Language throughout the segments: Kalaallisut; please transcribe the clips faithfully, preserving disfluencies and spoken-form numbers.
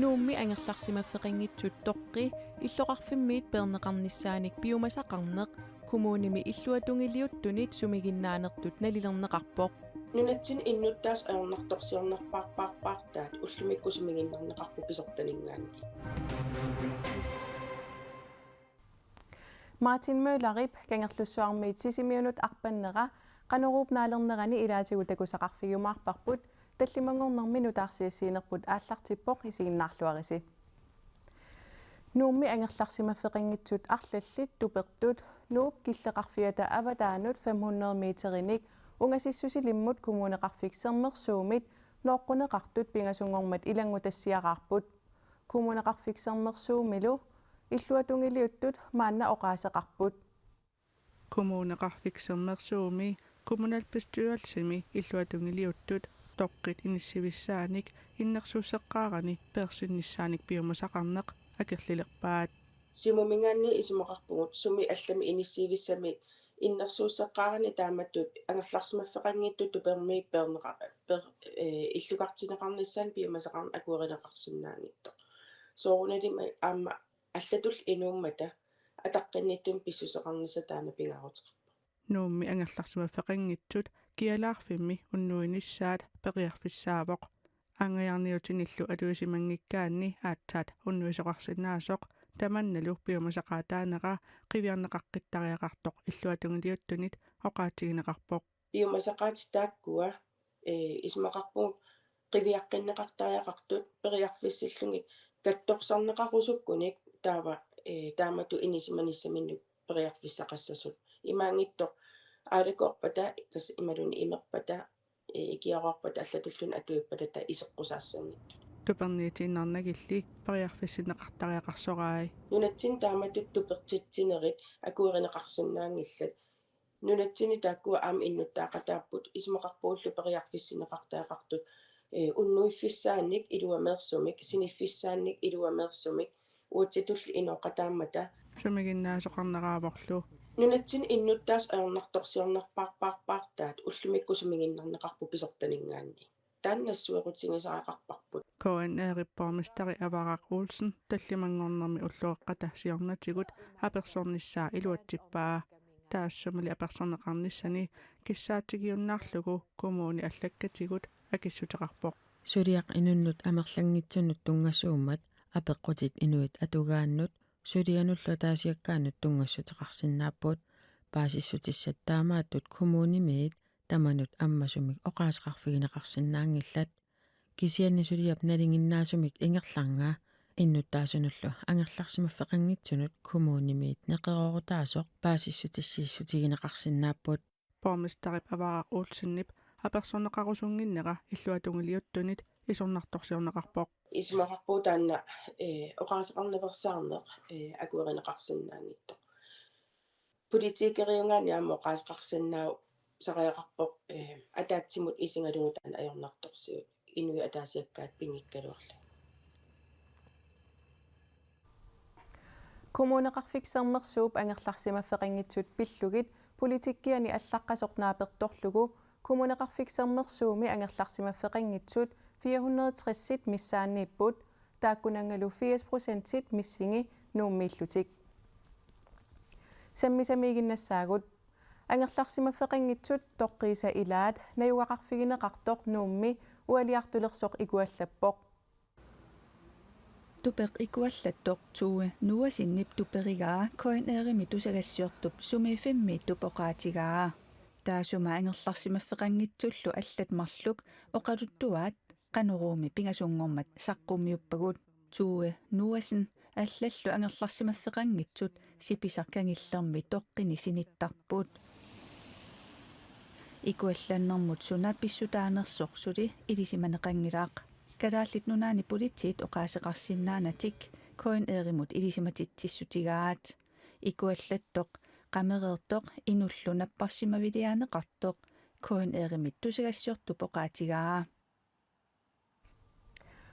Nuummi angerlarsimaffeqanngitsut toqqi illoqarfimmiit peerneqarnissaanik piumasaqarneq kommunimi illuatungiliuttunit sumiginnaanertut nalilerneqarpoq. Nunatsinni innuttaasut ajornartorsiornerpaarpaarpaartaat ullumikkut sumiginnarneqarpoq pisortaninngaanniit. Martin Møllerip Kangerlussuarmiit Sisimiunut arpannera Qanoruup naalernerani ilaatigut takusaqarfigiumaarparput, tallimanngornermi nutaarsiassiinerput aallartippoq, isiginnaarluarisi. Nuummi angerlarsimaffeqanngitsut arlallit tupertut Nuup killeqarfiata avataanut fem hundrede meterinik ungasissutilimmut Kommuneqarfik Sermersuumit nooqquneqartut pingasunngormat ilanngutassiaraarput. Kommuneqarfik Sermersuumilu illuatungiliuttut maanna oqaaseqarput. Kommuneqarfik Sermersuumi kommunalbestyrelsimi illuatungiliuttut toqqit inissivissaanik innersuusseqqaarani peersinnissaanik piumasaqarneq akerlilerpaat. Siumuminngaanniit isumaqarpugut sumi allami inissivissami innersuusseqqaarani taamatut angerlarsimaffeqanngitsut tupermiit peerneqa-, per-, ee, illukartinneqarnissaannik piumasaqarneq akuerineqarsinnaanngitsoq. Soorunalimi aamma allatulli inuummata ataqqinnittuni pissuseqarnissaq taanna pingaaruteqarpoq. Nuummi angerlarsimaffeqanngitsut kialaarfimmi unnuinissaat periarfissaavoq. Angajarniutinillu atuisimanngikkaanni aatsaat unnuisoqarsinnaasoq tamannalu piumasaqaataanera qiviarneqaqqittariaqartoq illuatungiliuttunit oqaatigineqarpoq. Piumasaqaatit taakkua, ee, isumaqarpugut qiviaqqinneqartariaqartut periarfissillugit katsorsarneqarusukkunik taava, ee, taamatut inisimanissaminnut periarfissaqassasut. Imaanngitsoq aalakoorpata, tassa imaluunniit imerpata, ee, ikiaroorpata allatulluunniit atuippata taava iseqqusaassanngitsut. Tuperniitiinnarnagilli periarfissinneqartariaqarsorai. Nunatsinni taamatut tupertitsinerit akuerineqarsinnaanngillat. Nunatsinni taakkua aamma innuttaaqataapput, isumaqarpugullu periarfissinneqartariaqartut, ee, unnuiffissaannik iluameersumik, siniffissaannik iluameersumik, uatsitulli inooqataammata. Sumiginnaasoqarneraavorlu. Nunatsinni innuttaasut ajornartorsiornerpaarpaarpaartaat ullumikkut sumiginnarneqarpoq pisortaninngaanniit. Taanna nassuerutigisariaqarparput. K N R-ip borgmesteri Avaraq Olsen tallimanngornermi ulloqeqqata siornatigut apersornissaa iluatsippaa. Taassumali apersorneqarnissani kissaatigiunnaarlugu kommuni allakkatigut akissuteqarpoq. Suliaq inunnut amerlanngitsunut tunngasuummat apeqqutit inuit atugaannut sulianullu ataasiakkaannut tunngassuteqarsinnaapput. Paasissutissat taamaattut kommunimiit tamanut ammasumik oqaaseqarfigineqarsinnaanngillat. Kisianni suliap nalinginnaasumik ingerlarnga innuttaasunullu angerlarsimaffeqanngitsunut kommunimiit neqeroorutaasoq paasissutissiissutigineqarsinnaapput. Borgmesterip Avaraq Olsenip apersorneqarusunnginnera illuatungiliuttunit isornartorsiorneqarpoq. Isumaqarpunga taanna, ee, oqaaseqarnaveersaarneq, ee, akuerineqarsinnaanngitsoq. Politikeriugaanni aamma oqaaseqarsinnaasariaqarpoq, ee, ataatsimut isigalugu taanna ajornartorsiut inuit ataasiakkaat pinngikkaluarlugit. Kommuneqarfik Sermersuup angerlarsimaffeqanngitsut pillugit politikkiani allaqqasoq naapertorlugu Kommuneqarfik Sermersuumi angerlarsimaffeqanngitsut fire hundrede tres missaanniipput, taakkunanngalu firs procentit missingi Nuummiillutik. Sammisamiiginnassaagut. Angerlarsimaffeqanngitsut toqqiisa ilaat najugaqarfigineqartoq Nuummi ualiartulersoq ikuallappoq. Tupeq ikuallattoq Tue Noahsenip tuperigaa K N R-imi tusagassiortup sumiiffimmiittup oqaatigaa. Taassuma angerlarsimaffeqanngitsullu allat marluk oqaluttuaat Qanoruumi pingasunngormat saqqummiuppagut. Tue Noahsen allallu angerlarsimaffeqanngitsut sipisaq kangillermi toqqini sinittarput. Ikuallannermut suna pissutaanersoq suli ilisimaneqanngilaq. Kalaallit Nunaanni Politiit oqaaseqarsinnaanatik K N R-imut ilisimatitsissutigaat. Ikuallattoq, qamereertoq inullu napparsimaviliaaneqartoq K N R-imi tusagassiortup oqaatigaa.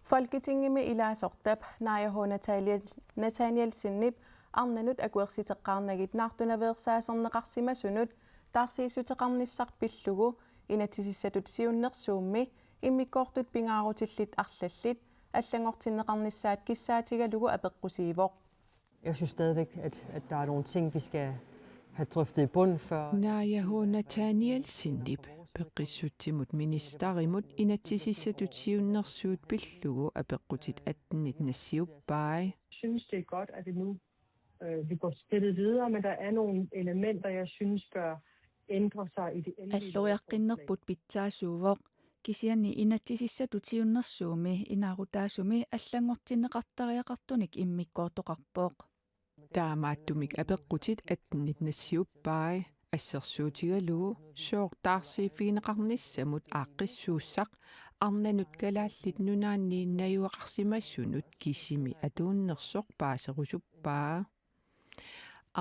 Folketingimi ilaasortap Naaja H. Nathaniel-, Nathanielsenip arnanut akuersiteqqaarnagit naartunaveersaaserneqarsimasunut taarsiissuteqarnissaq pillugu inatsisissatut siunnersuummi immikkoortut pingaarutillit arlallit allanngortinneqarnissaat kissaatigalugu apeqqusiivoq. Jeg synes stadigvæk, at, at der er nogle ting, vi skal have drøftet i bund, før Naaja H. Nathanielsenip peqqissutsimut ministerimut inatsisissatut siunnersuut pillugu apeqqutit attenit nassiuppai. Jeg synes, det er godt, at det nu øh, vi går skridtet videre, men der er nogle elementer, jeg synes bør ændre sig i det endelige lovforslag. Alloriaqqinnerput pitsaasuuvoq, kisianni inatsisissatut siunnersuummi inaarutaasumi allanngortinneqartariaqartunik immikkoortoqarpoq. Taamaattumik apeqqutit attenit nassiuppai, assersuutigalugu sooq taarsiiffigineqarnissamut aaqqissuussaq arnanut Kalaallit Nunaanni najugaqarsimasunut kisimi atuunnersoq paaserusuppaa.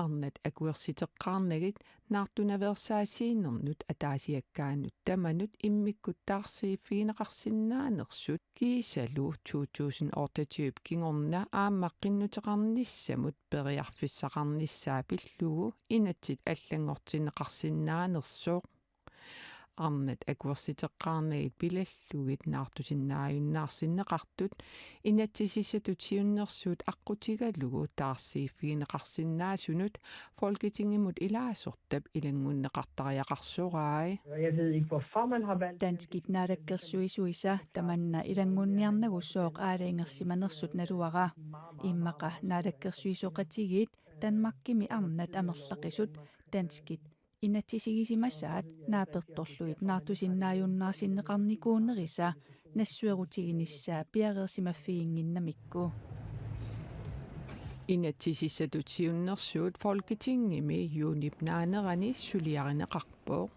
Arnat akuersiteqqaarnagit naartunaveersaasiinnernut ataasiakkaanut tamanut immikkut taarsiiffigineqarsinnaanersut kiisalu to tusind otteogtyve kingorna aamma qinnuteqarnissamut periarfissaqarnissaa pillugu inatsit allanngortinneqarsinnaanersoq. Arnat akuersiteqqaarnagit pilallugit naartusinnaajunnaarsinneqartut inatsisissatut siunnersuut aqqutigalugu taarsiiffigineqarsinnaasunut Folketingimut ilaasortap ilanngunneqartariaqarsorai. Og jeg ved ikke, hvorfor man har valgt Danskit naalakkersuisuisa tamanna ilanngunniarnagu sooq aalajangersimanersut naluara. Immaqa naalakkersuisooqatigiit Danmarkimi arnat amerlaqisut danskit inatsisigisimasaat naapertorlugit naartusinnaajunnaarsinneqarnikuunerisa nassuerutiginissaa piareersimaffiginnginnamikku. Inatsisissatut siunnersuut Folketingimi juunip naanerani suliarineqarpoq.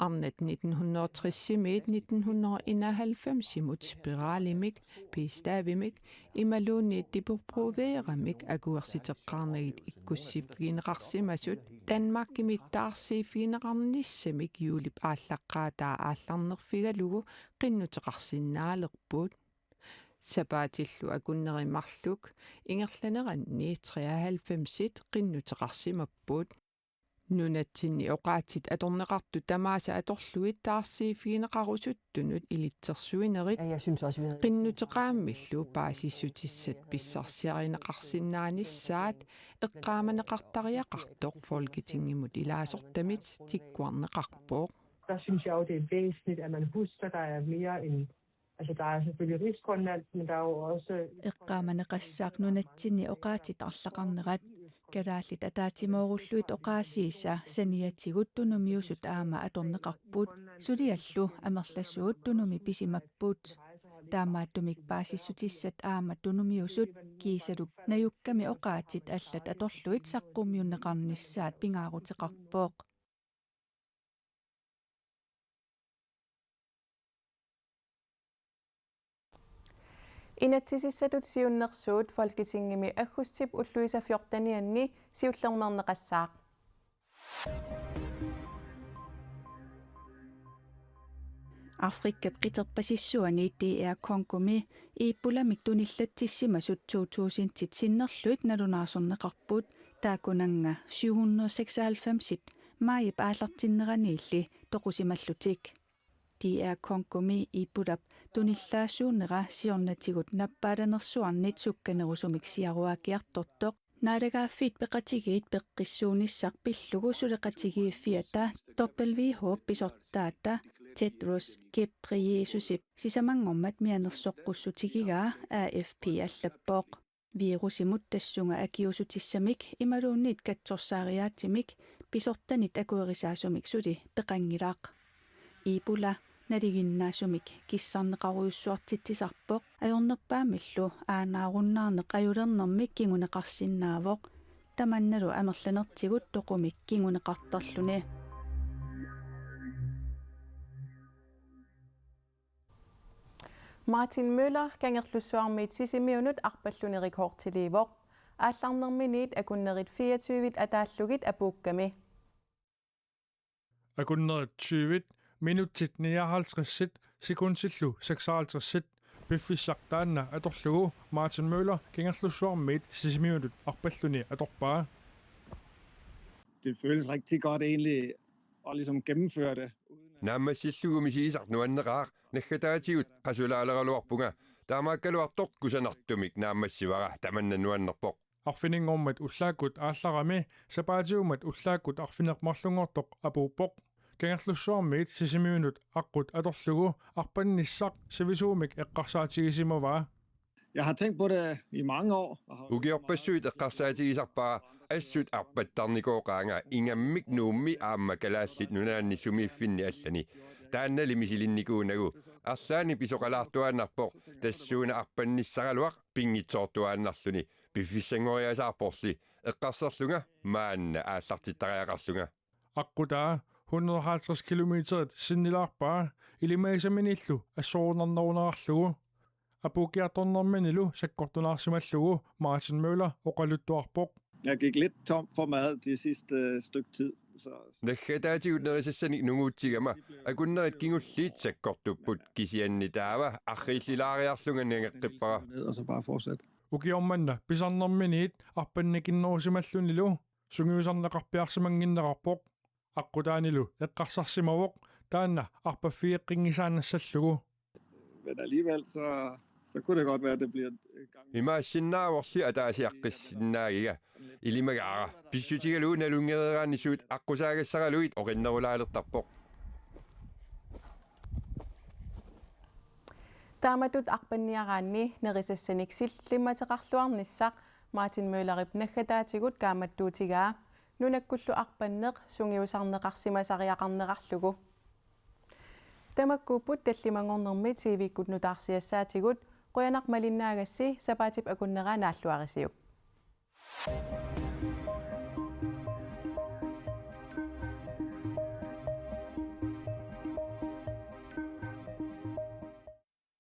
Arnat nitten hundrede og tres-imiit nitten hundrede og enoghalvfems-imut spiralimik, p-stavimik, imaluunniit depo-provederamik akuersiteqqaarnagit ikkussiffigineqarsimasut Danmarkimi taarsiiffigineqarnissamik juulip aallaqqaataa aallarnerfigalugu qinnuteqarsinnaalerput. Sapaatillu akunneri marluk ingerlaneranni treoghalvfemsit qinnuteqarsimapput. Nunatsinni oqaatsit atorneqartut tamaasa atorlugit taarsiiffigineqarusuttunut ilitsersuinerit. Ja, jeg synes også, vi havde Qinnuteqaammillu paasissutissat pissarsiarineqarsinnaanissaat eqqaamaneqartariaqartoq Folketingimut ilaasortamit tikkuarneqarpoq. Der synes jeg jo, det er væsentligt, at man husker, der er mere end... Altså, der er selvfølgelig Rigsgrønland, men der er jo også... Eqqaamaneqassaaq nunatsinni oqaatsit arlaqarnerat. Kalaallit ataatsimoorulluit oqaasiisa saniatigut tunumiusut aamma atorneqarput. Suliallu amerlasuut tunumi pisimapput. Taamaattumik paasissutissat aamma tunumiusut kiisalu najukkami oqaatsit allat atorlugit saqqummiunneqarnissaat pingaaruteqarpoq. Inatsisissatut siunnersuut Folketingimi aggustip ulluisa fjortenianni siullermeerneqassaaq. Afrikap qiterpasissuani D R Congomi Ebolamik tunillatsissimasut to tusindit sinnerlugit nalunaarsorneqarput, taakkunannga syv hundrede seksoghalvfemsit maajip aallartinneraniilli toqusimallutik. D R Congomi Ebolap tunillaassuunera siornatigut nappaalanersuarnit sukkanerusumik siaruaakkiartortoq, naalagaaffiit peqatigiit peqqissuunissaq pillugu suleqatigiiffiata W H O-p pisortaata Tedros Ghebreyesusip sisamanngormat mianersoqqussutigigaa A F P allappoq. Virusimut tassunga akiuussutissamik imaluunniit katsorsaariaatsimik pisortanit akuerisaasumik suli peqanngilaq. Ebola nalinginnaasumik kissarneqarujussuartitsisarpoq, ajornerpaamillu aanaarunnaarneq ajulernermik kinguneqarsinnaavoq, tamannalu amerlanertigut toqumik kinguneqartarluni. Martin Møller Kangerlussuarmiit Sisimiunut arpalluni rekordiliivoq. Aallarnerminiit akunnerit fireogtyve ataallugit apuukkami. Akunnerit tyve, minutsit nioghalvtreds, sekundillu seksoghalvtreds. Piffissaq taanna atorlugu Martin Møller Kangerlussuarmiit Sisimiunut arpalluni atorpaa. Det føles rigtig godt egentlig at ligesom gennemføre det. Naammassillugu misigisaq nuanneqaaq, naggataatigut qasulaaleraluarpunga, Taamaakkaluartoq kusanartumik naammassivara, tamanna nuannerpoq. Arfininngormat ullaakkut aallarami sapaatiummat ullaakkut arfineq-marlunngortoq apuuppoq. Kangerlussuarmiit Sisimiunut aqqut atorlugu arpannissaq sivisuumik eqqarsaatigisimavaa. Jeg har tænkt på det i mange år, og har Ukiorpassuit eqqarsaatigisarpara, assut arpattarnikooqaanga ingammik Nuummi aamma Kalaallit Nunaanni sumiiffinni allani. Taannali misilinnikuunagu. Arlaannik pisoqalaartuaannarpoq, tassuuna arpannissaraluaq pinngitsoortuaannarluni. Piffissanngoriasaarporli, eqqarserlunga maanna aallartittariaqarlunga. Aqqutaa hundrede og halvtreds kilometerit sinnilaarpaa ilimagisaminillu assorunarnerunerarlugu. Apuukkiartornerminilu sakkortunaarsimallugu Martin Møller oqaluttuarpoq. Jeg gik lidt tom for mad det sidste stykke tid. Så Naggataatigut nerisassanik nunguutsigama akunnerit kingulliit sakkortupput, kisianni taava arriillilaariarlunga nangeqqippara. Ned og så bare fortsætte. Ukioq manna pisarnerminiit arpannikinnerusimallunilu sungiusarneqarpiarsimannginnerarpoq. Aqqutaanilu eqqarsarsimavoq taanna arpaffigeqqinngisaannassallugu. Men alligevel, så, så kunne det godt være, at det bliver en gang. Imaassinnaavorli ataasiaqqissinnaagiga. Ilimagaara. Pissutigalugu nalunngereeraanni suut aqqusaagassaraluit oqinnerulaalertarpoq. Taamatut arpanniaraanni nerisassanik sillimmateqarluarnissaq Martin Møllerip naggataatigut kaammattuutigaa, nunakkullu arpanneq sungiusarneqarsimasariaqarnerarlugu. Tamakkuupput tallimanngornermi T V-kkut nutaarsiassaatigut. Qujanaq malinnaagassi, sapaatip akunnera naalluarisiuk.